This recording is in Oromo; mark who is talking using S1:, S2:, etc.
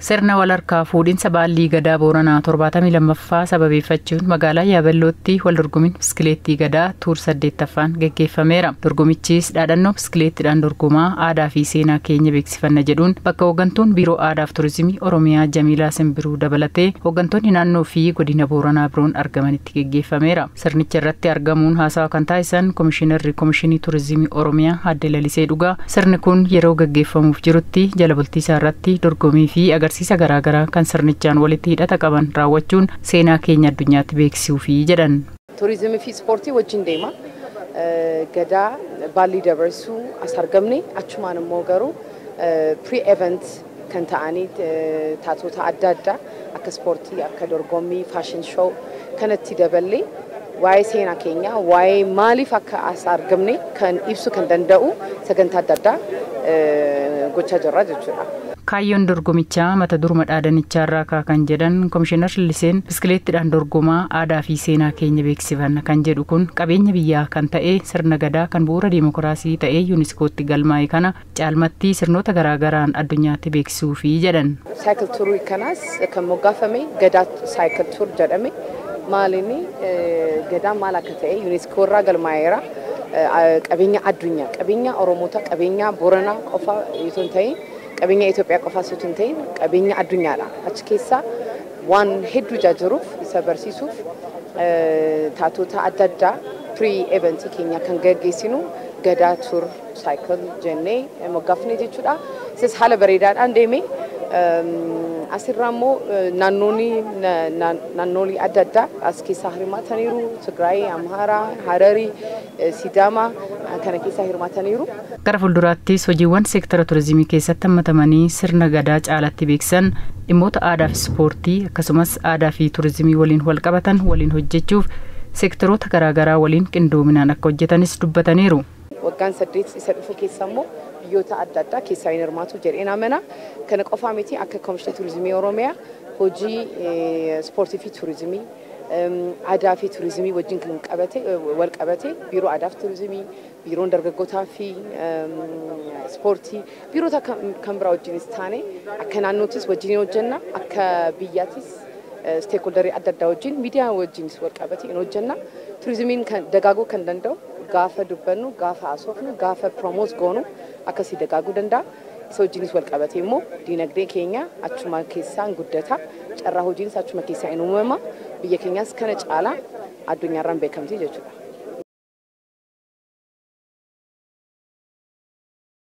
S1: Sirna walharkaa fuudhinsa baallii Gadaa Booranaa 72ffaa sababeeffachuun magaalaa Yaaballootti wal dorgomiin biskileettii Gadaa Tour 8ffaan geggeeffameera. Dorgomichis dhaadhannoo "Biskileettiidhaan dorgomaa aadaa fi seenaa keenya beeksifanna" jedhuun bakka hooggantuun Biiroo Aadaa fi Turizimii Oromiyaa Jamiilaa Simbiruu dabalatee hooggantoonni naannoo fi godina Booranaa biroon argamanitti geggeeffameera. Sirnicha irratti argamuun haasawa kan taasisan Komishinarri Komishinii Turizimii Oromiyaa Aadde Lalisee Dhugaa, sirni kun yeroo geggeeffamuuf jirutti jala bultiisaa irratti dorgommii fi agarsiisa garaagaraa kan sirnichaan walitti hidhata qaban raawwachuun seenaa keenya addunyaatti beeksisuufi jedhan.
S2: Turizimii fi ispoortii wajjin deema. Gadaa baallii dabarsuu as argamne, achumaan immoo garuu pre-event kan ta'anii taatota adda addaa akka ispoortii, akka dorgommii, fashion show kanatti daballee waa'ee seenaa keenyaa, waa'ee maaliif akka as argamne kan ibsu kan danda'u sagantaa adda addaa gochaa jirra jechuudha.
S1: Kaayyoon dorgomichaa mata duruma dhaadanichaa irraa kaa kan jedhan Komishinar Laliseen, "Biskileettiidhaan dorgomaa aadaa fi seenaa keenya beeksifanna" kan jedhu kun qabeenya biyyaa kan ta'e sirna Gadaa kan bu'uura diimokiraasii ta'ee Yuuniskootti galmaa'e kana caalmatti sirnoota garaagaraan addunyaatti beeksisuufi jedhan.
S2: Cycle tourii kanaas kan moggaafame Gadaa Cycle Tour jedhame. Maalinni Gadaan maal akka ta'e Yuuniskoo irraa galmaa'eera. Qabeenya addunyaa, qabeenya Oromoota, qabeenya Booranaa qofa osoo hin ta'in, qabeenya Itoophiyaa qofa osoo hin ta'in, qabeenya addunyaadha. Achi keessa waan hedduu jiruuf isa barsiisuuf taatota adda addaa pre-eventii keenya kan gaggeessinu Gadaa Tour Cycle jennee moggaafne jechuudha. Isas haala bareedaadhaan deeme. Asirraa immoo naannoolii adda addaa as keessaa hirmaataniiru. Tigraay, Amaaraa, Hararii, Sidaamaa kana keessaa hirmaataniiru.
S1: Gara fuulduraattis hojiiwwan seektara turizimii keessatti hammatamanii sirna Gadaa caalatti beeksisan, dhimmoota aadaa fi ispoortii akkasumas aadaa fi turizimii waliin wal qabatan waliin hojjechuuf seektaroota garaagaraa waliin qindoominaan akka hojjetanis dubbataniiru.
S2: Waggaan 8 isa dhufu keessa immoo biyyoota adda addaa keessaa hin hirmaatu jedheen amana. Kana qofaa miti, akka Komishinii Turizimii Oromiyaa hojii ispoortii fi turizimii, aadaa fi turizimii wajjin kan qabate wal qabate, biiroo aadaa fi turizimii, biiroon dargaggootaa fi ispoortii, biirota kan biraa wajjinis taane akka naannoottis wajjin hojjenna, akka biyyaattis stakeholderii adda addaa wajjin, miidiyaa wajjinis wal qabate hin hojjenna. Turizimiin kan dagaaguu kan danda'u gaafa dubbannu, gaafa haasofnu, gaafa promote goonu akkasii dagaaguu danda'a. Isa wajjinis wal qabate immoo diinagdee keenya achuma keessaan guddata. Carraa hojiinis achuma keessaa hin uumama. Biyya keenyas kana caalaa addunyaarraan beekamti jechuudha.